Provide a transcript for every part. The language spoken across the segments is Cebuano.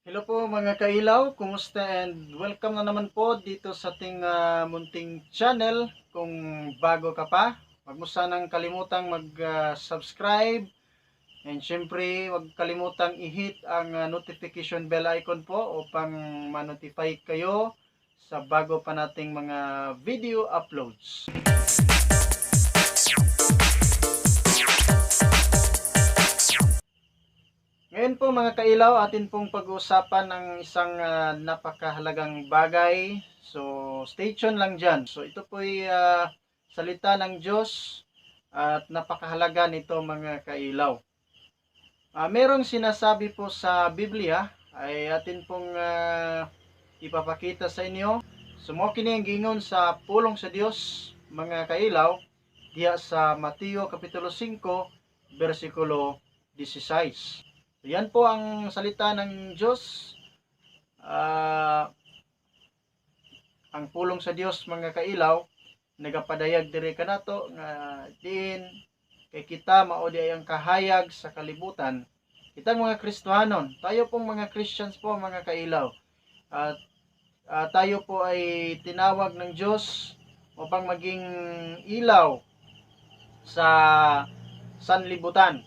Hello po, mga kailaw, kumusta and welcome na naman po dito sa ating munting channel. Kung bago ka pa, wag mo sanang kalimutang mag-subscribe and syempre wag kalimutang i-hit ang notification bell icon po upang ma-notify kayo sa bago pa nating mga video uploads. Ngayon po, mga kailaw, atin pong pag-uusapan ng isang napakahalagang bagay. So, stay tuned lang dyan. So, ito po'y salita ng Diyos at napakahalaga nito, mga kailaw. Merong sinasabi po sa Biblia ay atin pong ipapakita sa inyo. So, mao kini ang giingon sa pulong sa Diyos, mga kailaw, diya sa Mateo Kapitulo 5, versikulo 16. Yan po ang salita ng Diyos. Ang pulong sa Dios, mga kailaw, nagapadayag diri kanato nga diin kay kita mao di ay ang kahayag sa kalibutan. Kitang mga Kristohanon, tayo pong mga Christians po, mga kailaw. At tayo po ay tinawag ng Diyos upang maging ilaw sa sanlibutan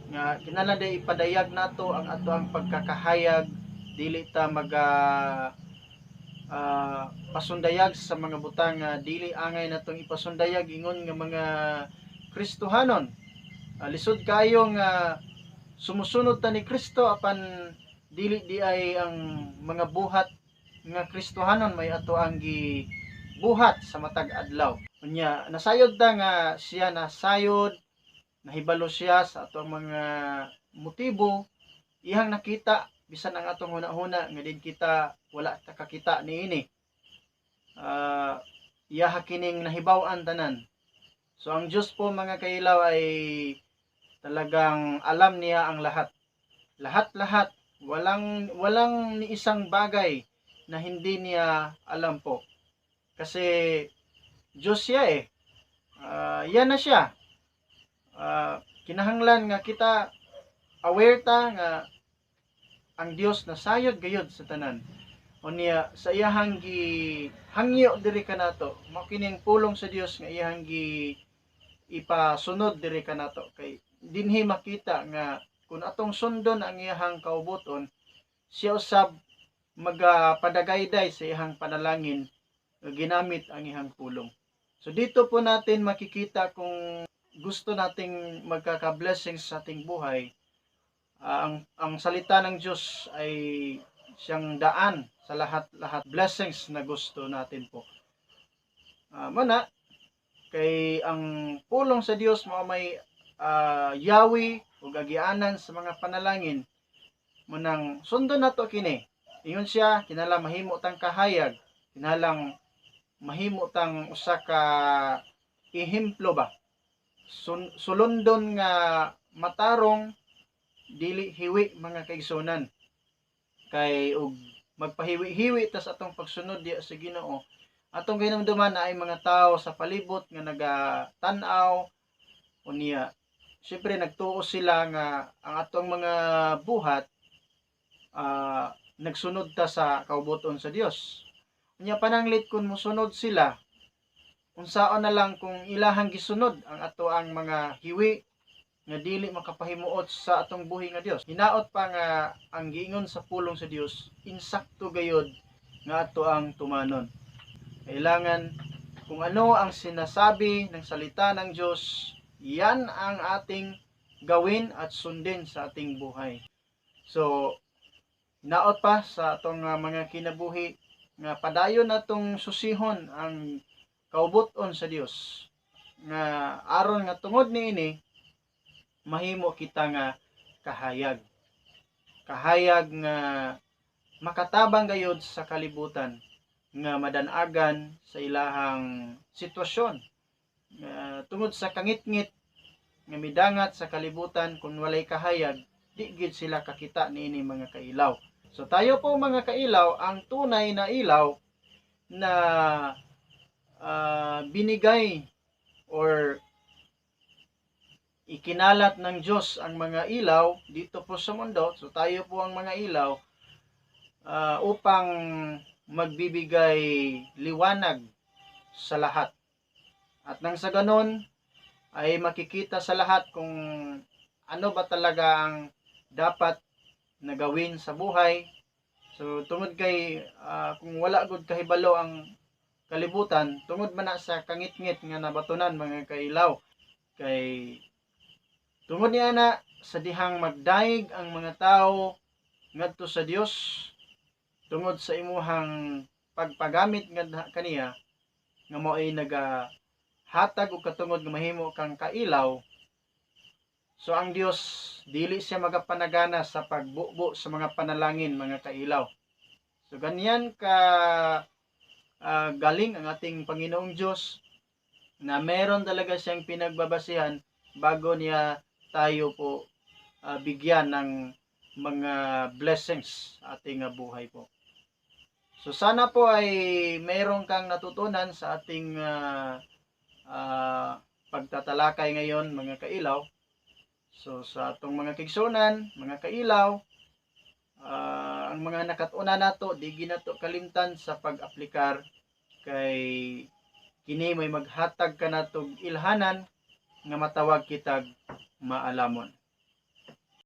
nga kinahanglan day ipadayag nato ang ato ang pagkakahayag, dili ta maga pasundayag sa mga butang nga dili angay natong ipasundayag ingon nga mga Kristohanon. Lisod kayo nga sumusunod ta ni Kristo apan dili di ay ang mga buhat nga Kristohanon may ato ang gibuhat sa matag adlaw. Unya nasayod ta nga siya nasayod, nahibalo siya sa atong mga motibo, iyang nakita bisan ang atong hunahuna nga din kita wala ta kakita niini. Iyaha kining nahibaw-an tanan. So ang Diyos po, mga kailaw, ay talagang alam niya ang lahat. Lahat-lahat, walang walang ni isang bagay na hindi niya alam po. Kasi Diyos siya eh. Yan na siya. Kinahanglan nga kita aware ta nga ang Dios nasayod gayud sa tanan. Unya sa iyahang gi hangyo diri kanato, mao kining pulong sa Dios nga iyahang gi ipasunod diri kanato kay dinhi makita nga kung atong sundon ang iyahang kaubuton, siya usab magapadagayday sa iyahang panalangin nga ginamit ang iyahang pulong. So dito po natin makikita, kung gusto nating magkaka-blessings sa ating buhay, ang salita ng Diyos ay siyang daan sa lahat-lahat blessings na gusto natin po. Mana kay ang pulong sa Dios mao may yawi ug agianan sa mga panalangin, munang sundon nato kini. Ingon siya, kinahanglan mahimo tang kahayag, kinahanglan mahimo tang usa ka ehemplo ba, sulundon nga matarong, dili hiwi, mga kaigsunan, kay og magpahiwi-hiwi ta sa atong pagsunod diya sa Ginoo, atong hinumduman na ay mga tao sa palibot nga nagatan-aw. Unya syempre nagtuo sila nga ang atong mga buhat, nagsunod ta sa kaubuton sa Dios. Unya pananglit kung mosunod sila, unsaon na lang kung ilahang gisunod ang ato ang mga hiwi nga dili makapahimuot sa atong buhi nga Dios? Hinaot pa nga ang giingon sa pulong sa Dios insakto gayod nga ato ang tumanon. Kailangan kung ano ang sinasabi ng salita ng Diyos, yan ang ating gawin at sundin sa ating buhay. So hinaot pa sa atong mga kinabuhi nga padayon natong susihon ang kaubuton sa Dios nga aron nga tungod niini mahimo kita nga kahayag, kahayag nga makatabang gayod sa kalibutan nga madanagan sa ilahang sitwasyon nga tungod sa kangitngit nga midangat sa kalibutan. Kung walay kahayag, di gid sila kakita niini, mga kailaw. So tayo po, mga kailaw, ang tunay na ilaw na binigay or Ikinalat ng Diyos ang mga ilaw dito po sa mundo. So tayo po ang mga ilaw upang magbibigay liwanag sa lahat. At nang sa ganon ay makikita sa lahat kung ano ba talaga ang dapat na gawin sa buhay. So tungod kay kung wala gud kahibalo ang kalibutan, tungod man na sa kangitngit nga nabatunan, mga kailaw, kay tungod niya na sa dihang magdaig ang mga tao ngadto sa Dios tungod sa imuhang pagpagamit nga kaniya nga mao'y nagahatag og katungod nga mahimo kang kailaw. So ang Dios, dili siya magapanagana sa pagbubo sa mga panalangin, mga kailaw. So ganyan ka galing ang ating Panginoong Diyos na meron talaga siyang pinagbabasihan bago niya tayo po bigyan ng mga blessings sa ating buhay po. So sana po ay meron kang natutunan sa ating pagtatalakay ngayon, mga kailaw. So sa atong mga kaigsuonan, mga kailaw, ang mga nakat-unan nato, di ginato kalimtan sa pag-aplikar kay kini may maghatag kanatog ilhanan nga matawag kitag maalamon.